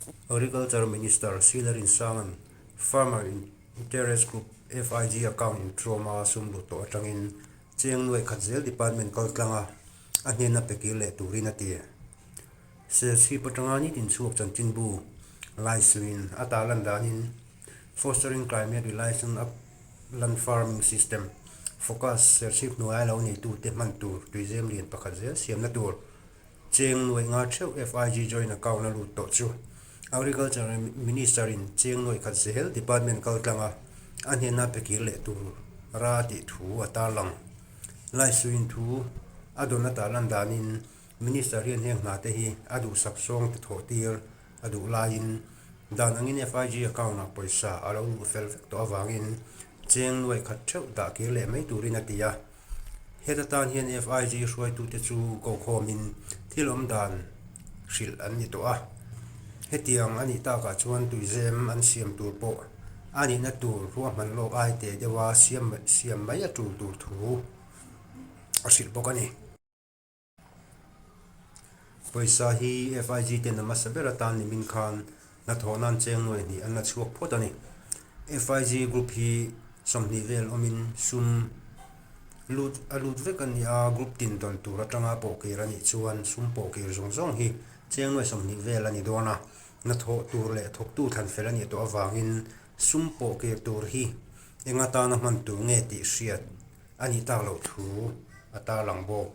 Agriculture Minister Sila Rinsanga'n Farmer Interest Group, FIG, account inṭawma sum lut tawh aṭangin cheng nuaih khat zel department kaltlanga a hnena pe kir leh turin a ti. Serchhip aṭanga nitin chhuak chanchinbu Laisuin a tarlan danin Fostering Climate Reliance Upland Farming System, Focus, Serchhip hnuaia lo neitute hman tur tuizem lian pakhat zel siamna tur Cheng nuaih nga theuh FIG joint account a lut tawh chu Agriculture Minister in cheng nuaih khat zel department kal tlanga a hnena pe kir leh tur ra tih thu a tarlang. Laisuin thu a dawn a tarlan danin Minister hian heng hna te hi a duhsak zawng te thawh tir a duh laiin dan angin FIG account ah pawisa a lo luh fel vek tawh avangin cheng nuaih khat theuh dah kir leh mai turin a ti a. Heta tan hian FIG hruaitute chu kokhawmin thil awm dan hrilh an ni tawh a. Hetiang a nih takah chuan tuizem an siam tur pawh a nihna tur ruahman lawk ai teh deuha siam siam mai a tul tur thu a hrilh bawk a ni. Pawisa hi FIG ten a hmasa ber atan nimin khan hnathawh nan cheng nuai hnih an la chhuak phawt a ni. FIG group hi 20 vel awmin sum lut a lut vek a ni a, group tin dawn tur atanga pawhkir a nih chuan sum pawhkir zawng zawng hi cheng nuai 20 vel a ni dawn a. Hnathawh tur leh thawktu thlan fel a nih tawh avangin sum pawhkir tur hi eng atana hman tur nge tih hriat a nih tak loh thu a tarlang bawk.